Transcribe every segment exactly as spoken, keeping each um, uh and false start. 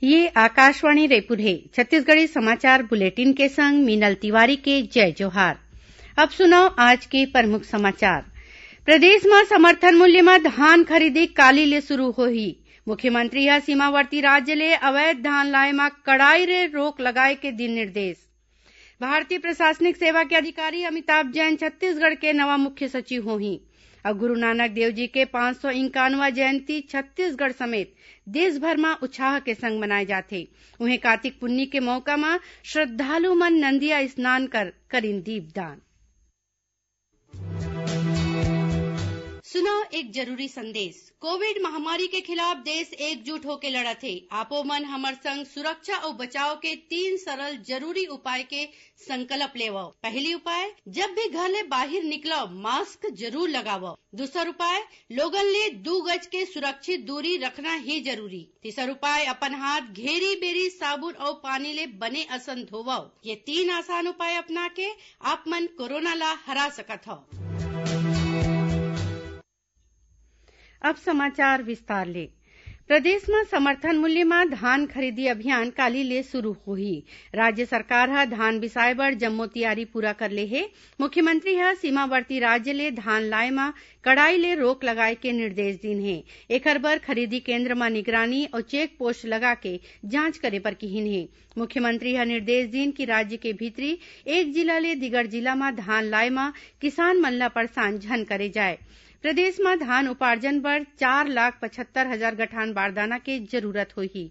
ये आकाशवाणी रायपुर हे। छत्तीसगढ़ी समाचार बुलेटिन के संग मीनल तिवारी के जय जोहार। अब सुनव आज के प्रमुख समाचार। प्रदेश म समर्थन मूल्य म धान खरीदी काली ले शुरू होही। मुख्यमंत्री ह सीमावर्ती राज्य ले अवैध धान लाए म कड़ाई ले रोक लगाए के दिन निर्देश। भारतीय प्रशासनिक सेवा के अधिकारी अमिताभ जैन छत्तीसगढ़ के नवा मुख्य सचिव होही। अउ गुरु नानक देव जी के पाँच सौ इक्यानवा जयंती छत्तीसगढ़ समेत देश भर म उत्साह के संग मनाए जाथे। उहें, कातिक पुन्नी के मौका म श्रद्धालु मन नंदिया स्नान कर करिन दीपदान। सुनव एक जरूरी संदेश। कोविड महामारी के खिलाफ देश एकजुट होके लड़त हे। आपो मन हमर संग सुरक्षा अउ बचाव के तीन सरल जरूरी उपाय के संकल्प लेवव। पहली उपाय, जब भी घर ले बाहिर निकलव, मास्क जरूर लगावव। दूसर उपाय, लोगन ले दू गज के सुरक्षित दूरी रखना ही जरूरी। तीसर उपाय, अपन हाथ घेरी बेरी साबुन अउ पानी ले बने असन धोवव। ये तीन आसान उपाय अपना के आप मन कोरोना ला हरा सकत हव। अब समाचार विस्तार ले। प्रदेश म समर्थन मूल्य म धान खरीदी अभियान काली ले शुरू होही। राज्य सरकार ह धान बिसाए बर जम्मो तियारी पूरा कर ले हे। मुख्यमंत्री ह सीमावर्ती राज्य ले धान लाए म कड़ाई ले रोक लगाए के निर्देश दीन हे। एखर बर खरीदी केंद्र म निगरानी अउ चेक पोस्ट लगा के जांच करे बर किहिन हे। मुख्यमंत्री ह निर्देश दीन कि राज्य के भीतरी एक जिला ले दीगर जिला म धान लाए म किसान मन ला परेशान झन करे जाए। प्रदेश म धान उपार्जन बर चार लाख पचहत्तर हजार गठान बारदाना के जरूरत होही।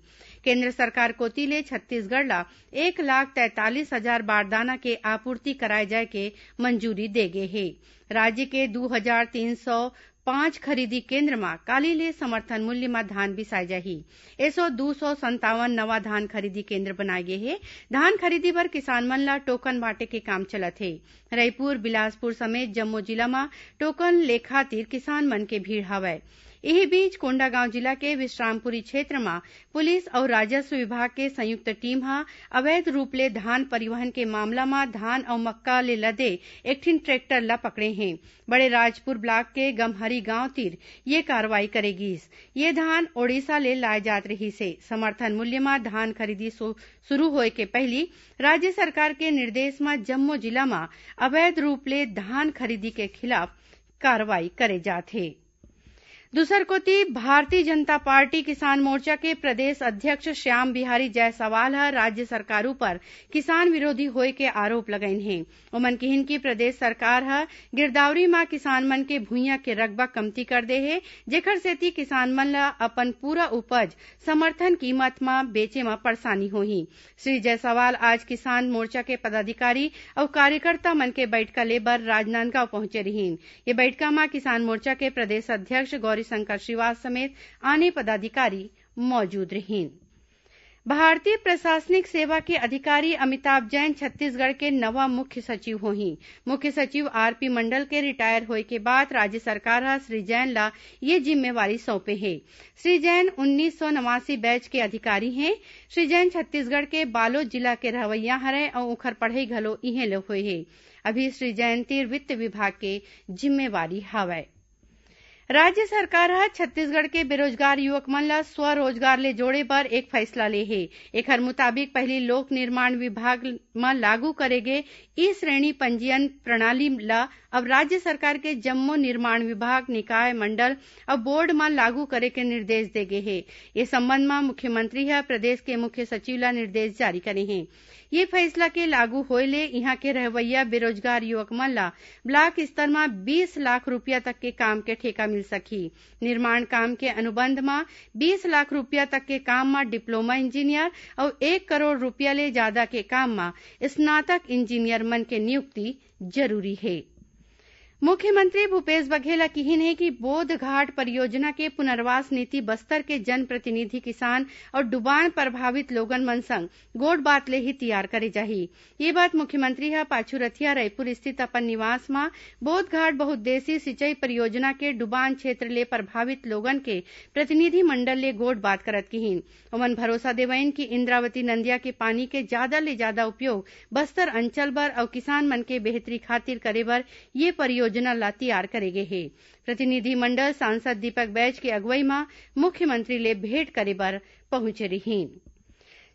केंद्र सरकार कोति ले छत्तीसगढ़ ला एक लाख तैंतालीस हजार बारदाना के आपूर्ति कराए जाए के मंजूरी दे गे हे। राज्य के दू हजार तीन सौ पांच खरीदी केंद्र म काली ले समर्थन मूल्य म धान बिसाए जाही। एसो दू सौ संतावन नवा धान खरीदी केंद्र बनाए गे हे। धान खरीदी बर किसान मन ला टोकन बांटे के काम चलत हे। रईपुर, बिलासपुर समेत जम्मो जिला म टोकन ले खातिर किसान मन के भीड़ हवय। इही बीच, कोंडागांव जिला के विश्रामपुरी क्षेत्र म पुलिस अउ राजस्व विभाग के संयुक्त टीम ह अवैध रूप ले धान परिवहन के मामला म धान अउ मक्का ले लदे एक ठिन ट्रैक्टर ल पकड़े हे। बड़े राजपुर ब्लॉक के गमहरी गांव तीर ये कार्रवाई करे गीस। ये धान ओडिशा ले लाए जात रिहिस हे। समर्थन मूल्य म धान खरीदी सु-, शुरू होए के पहिली राज्य सरकार के निर्देश म जम्मो जिला म अवैध रूप ले धान खरीदी के खिलाफ कार्रवाई करे जात हे। दूसर कोति, भारतीय जनता पार्टी किसान मोर्चा के प्रदेश अध्यक्ष श्याम बिहारी जायसवाल ह राज्य सरकार ऊपर किसान विरोधी होए के आरोप लगाइन हे। ओमन किहिन कि प्रदेश सरकार ह गिरदावरी म किसान मन के भुइयां के रकबा कमती कर दे हे, जेखर सेती किसान मन ल अपन पूरा उपज समर्थन कीमत म बेचे म परेशानी होही। श्री जायसवाल आज किसान मोर्चा के पदाधिकारी अउ कार्यकर्ता मन के बैठका ले बर राजनांदगांव पहुंचे रिहीन। ये बैठका म किसान मोर्चा के प्रदेश अध्यक्ष गौरीशंकर श्रीवास समेत आने पदाधिकारी मौजूद रिहीन। भारतीय प्रशासनिक सेवा के अधिकारी अमिताभ जैन छत्तीसगढ़ के नवा मुख्य सचिव होही। मुख्य सचिव आरपी मंडल के रिटायर होए के बाद राज्य सरकार ह श्री जैन ला ये जिम्मेवारी सौंपे हे। श्री जैन उन्नीस सौ नवासी बैच के अधिकारी हे। श्री जैन छत्तीसगढ़ के बालोद जिला के रहवइया हरय अउ ओखर पढ़ई घलो इहें ले होए हे। अभी श्री जैन तीर वित्त विभाग के जिम्मेवारी हवय। राज्य सरकार ह छत्तीसगढ़ के बेरोजगार युवक मन ल स्वरोजगार ले जोड़े बर एक फैसला ले हे। एखर मुताबिक, पहिली लोक निर्माण विभाग म लागू करे गे ई श्रेणी पंजीयन प्रणाली ल अब राज्य सरकार के जम्मो निर्माण विभाग, निकाय, मंडल अउ बोर्ड म लागू करे के निर्देश दे गे हे। ए संबंध म मुख्यमंत्री ह प्रदेश के मुख्य सचिव ल निर्देश जारी करे हे। ये फैसला के लागू होए ले इहां के रहवइया बेरोजगार युवक मन ल ब्लॉक स्तर म बीस लाख रूपिया तक के काम के ठेका मिल सकही। निर्माण काम के अनुबंध म बीस लाख रूपिया तक के काम म डिप्लोमा इंजीनियर अउ एक करोड़ रूपिया ले जादा के काम म स्नातक इंजीनियर मन के नियुक्ति जरूरी हे। मुख्यमंत्री भूपेश बघेल ह किहिन हे कि बोधघाट परियोजना के पुनर्वास नीति बस्तर के जनप्रतिनिधि, किसान अउ डुबान प्रभावित लोगन मन संग गोठ बात ले ही तियार करे जाही। ये बात मुख्यमंत्री ह पाछू रथिया रईपुर स्थित अपन निवास म बोधघाट बहुउद्देशीय सिंचई परियोजना के डुबान क्षेत्र ले प्रभावित लोगन के प्रतिनिधि मंडल ले गोठ बात करत किहिन। ओमन भरोसा देवइन कि इंद्रावती नंदिया के पानी के जादा ले जादा उपयोग बस्तर अंचल बर अउ किसान मन के बेहतरी खातिर करे बर ये परियोजना ला तियार करे गे हे। प्रतिनिधि मंडल सांसद दीपक बैज के अगुवई म मुख्यमंत्री ले भेंट करे बर पहुंचे रिहीन।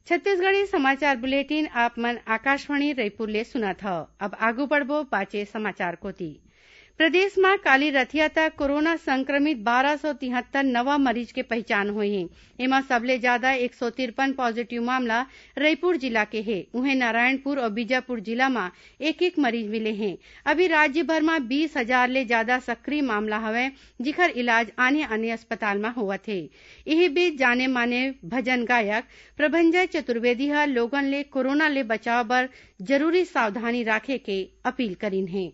छत्तीसगढ़ी समाचार बुलेटिन आप मन आकाशवाणी रईपुर ले सुनत हव। अब आगू बढ़बो बाचे समाचार कोति। प्रदेश म काली रथिया तक कोरोना संक्रमित बारह सौ तिहत्तर नवा मरीज के पहिचान होय हे। एमा सबले जादा एक सौ तिरपन पॉजिटिव मामला रईपुर जिला के हे। उहें, नारायणपुर अउ बीजापुर जिला म एक-एक मरीज मिले हें। अभी राज्य भर म बीस हजार ले जादा सक्रिय मामला हवय, जिखर इलाज आने-आने अस्पताल म होवत हे। इही बीच, जाने-माने भजन गायक प्रभंजय चतुर्वेदी ह लोगन ले कोरोना ले बचाव बर जरूरी सावधानी राखे के अपील करिन हे।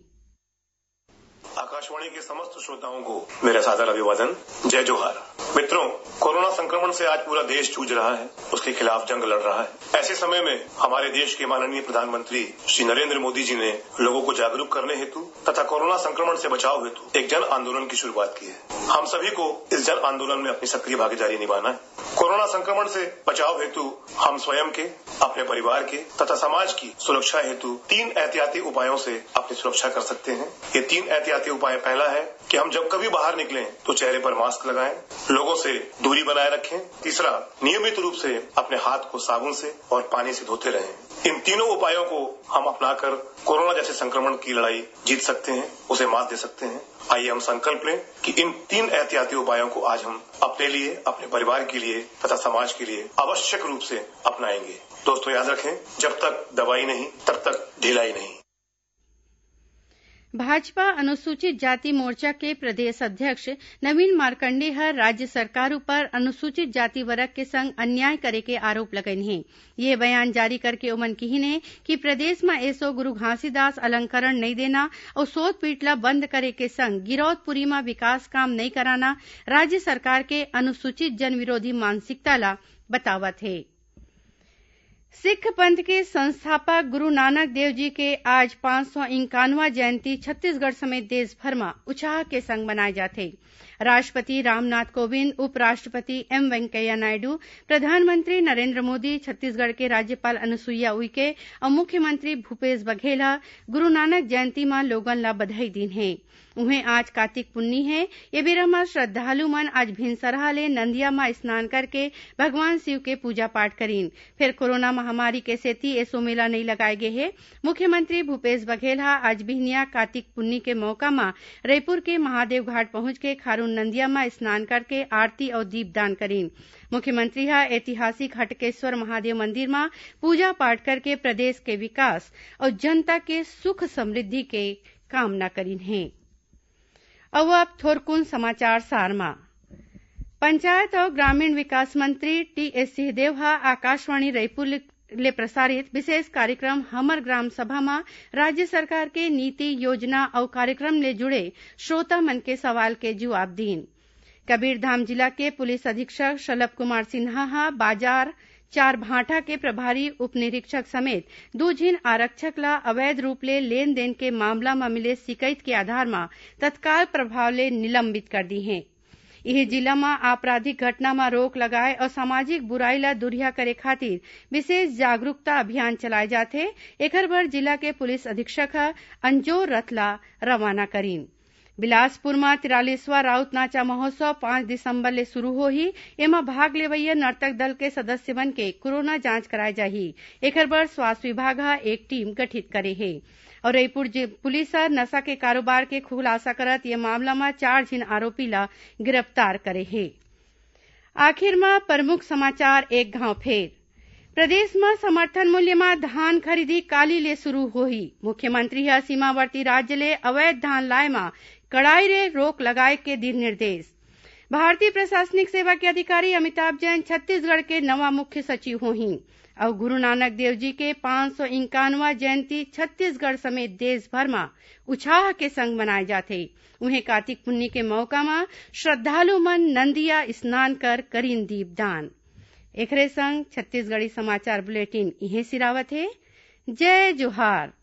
आकाशवाणी के समस्त श्रोताओं को मेरा सादर अभिवादन, जय जोहार। मित्रों, कोरोना संक्रमण से आज पूरा देश जूझ रहा है, उसके खिलाफ जंग लड़ रहा है। ऐसे समय में हमारे देश के माननीय प्रधानमंत्री श्री नरेंद्र मोदी जी ने लोगों को जागरूक करने हेतु तथा कोरोना संक्रमण से बचाव हेतु एक जन आंदोलन की शुरुआत की है। हम सभी को इस जन आंदोलन में अपनी सक्रिय भागीदारी निभाना है। कोरोना संक्रमण से बचाव हेतु हम स्वयं के, अपने परिवार के तथा समाज की सुरक्षा हेतु तीन एहतियाती उपायों से अपनी सुरक्षा कर सकते हैं। ये तीन एहतियाती उपाय, पहला है कि हम जब कभी बाहर निकलें तो चेहरे पर मास्क लगाएं, लोगों से दूरी बनाए रखें। तीसरा, नियमित रूप से अपने हाथ को साबुन से और पानी से धोते रहें। इन तीनों उपायों को हम अपनाकर कोरोना जैसे संक्रमण की लड़ाई जीत सकते हैं, उसे मात दे सकते हैं। आइए हम संकल्प लें कि इन तीन एहतियाती उपायों को आज हम अपने लिए, अपने परिवार के लिए तथा समाज के लिए आवश्यक रूप से अपनाएंगे। दोस्तों, याद रखें, जब तक दवाई नहीं, तब तक ढिलाई नहीं। भाजपा अनुसूचित जाति मोर्चा के प्रदेश अध्यक्ष नवीन मार्कंडे ह राज्य सरकार ऊपर अनुसूचित जाति वर्ग के संग अन्याय करे के आरोप लगाइन हे। ये बयान जारी करके ओमन किहिन हे कि प्रदेश म एसो गुरु घासीदास अलंकरण नइ देना अउ सोत पीट ल बंद करे के संग गिरौदपुरी म विकास काम नइ कराना राज्य सरकार के अनुसूचित जन विरोधी मानसिकता ल बतावत हे। सिख पंथ के संस्थापक गुरु नानक देव जी के आज पाँच सौ इक्यानवा जयंती छत्तीसगढ़ समेत देश भर म उछाह के संग मनाए जाथे। राष्ट्रपति रामनाथ कोविंद, उपराष्ट्रपति एम वेंकैया नायडू, प्रधानमंत्री नरेंद्र मोदी, छत्तीसगढ़ के राज्यपाल अनुसुईया उइके अउ मुख्यमंत्री भूपेश बघेल ह गुरु नानक जयंती म लोगन ल बधाई दीन हे। उहें, आज कातिक पुन्नी हे। ये बेरा म श्रद्धालु मन आज भिनसरहा ले नंदिया म स्नान करके भगवान शिव के पूजा पाठ करीन। फेर कोरोना महामारी के सेती एसो मेला नइ लगाए गे हे। मुख्यमंत्री भूपेश बघेल ह आज बिहनिया कातिक पुन्नी के मौका म रईपुर के महादेव घाट पहुंच के खारून नंदिया म स्नान करके आरती अउ दीपदान करीन। मुख्यमंत्री ह ऐतिहासिक हटकेश्वर महादेव मंदिर म पूजा पाठ करके प्रदेश के विकास अउ जनता के सुख समृद्धि के कामना करीन हे। अउ अब थोरकुन समाचार सार म। पंचायत अउ ग्रामीण विकास मंत्री टीएस सिंहदेव ह आकाशवाणी रईपुर ले, ले प्रसारित विशेष कार्यक्रम हमर ग्राम सभा म राज्य सरकार के नीति, योजना अउ कार्यक्रम ले जुड़े श्रोता मन के सवाल के जुवाब दीन। कबीरधाम जिला के पुलिस अधीक्षक शलभ कुमार सिन्हा ह बाजार चार भांठा के प्रभारी उप निरीक्षक समेत दू झिन आरक्षक ल अवैध रूप ले लेन देन के मामला म मिले शिकायत के आधार म तत्काल प्रभाव ले निलंबित कर दी हे। इही जिला म आपराधिक घटना म रोक लगाए अउ सामाजिक बुराई ल दुरिहा करे खातिर विशेष जागरूकता अभियान चलाए जाथे। एखर बर जिला के पुलिस अधीक्षक ह अंजोर रथ ल रवाना करीन। बिलासपुर म तिरालीसवां राउत नाचा महोत्सव पाँच दिसंबर ले शुरू होही। एमा भाग लेवइया नर्तक दल के सदस्य मन के कोरोना जांच कराए जाही। एखर बर स्वास्थ्य विभाग ह एक टीम गठित करे हे। अउ रईपुर जि-, पुलिस ह नशा के कारोबार के खुलासा करत ये मामला म चार झिन आरोपी ल गिरफ्तार करे हे। आखिर म प्रमुख समाचार एक घांव फेर। प्रदेश म समर्थन मूल्य म धान खरीदी काली ले शुरू होही। मुख्यमंत्री ह सीमावर्ती राज्य ले अवैध धान लाए म कड़ाई ले रोक लगाए के दिन निर्देश। भारतीय प्रशासनिक सेवा के अधिकारी अमिताभ जैन छत्तीसगढ़ के नवा मुख्य सचिव होही। अउ गुरु नानक देव जी के पाँच सौ इक्यानवा जयंती छत्तीसगढ़ समेत देश भर म उछाह के संग मनाए जाथे। उहें, कातिक पुन्नी के मौका म श्रद्धालु मन नंदिया स्नान कर करीन दीपदान। एखरे संग छत्तीसगढ़ी समाचार बुलेटिन इहें सिरावत हे। जय जोहार।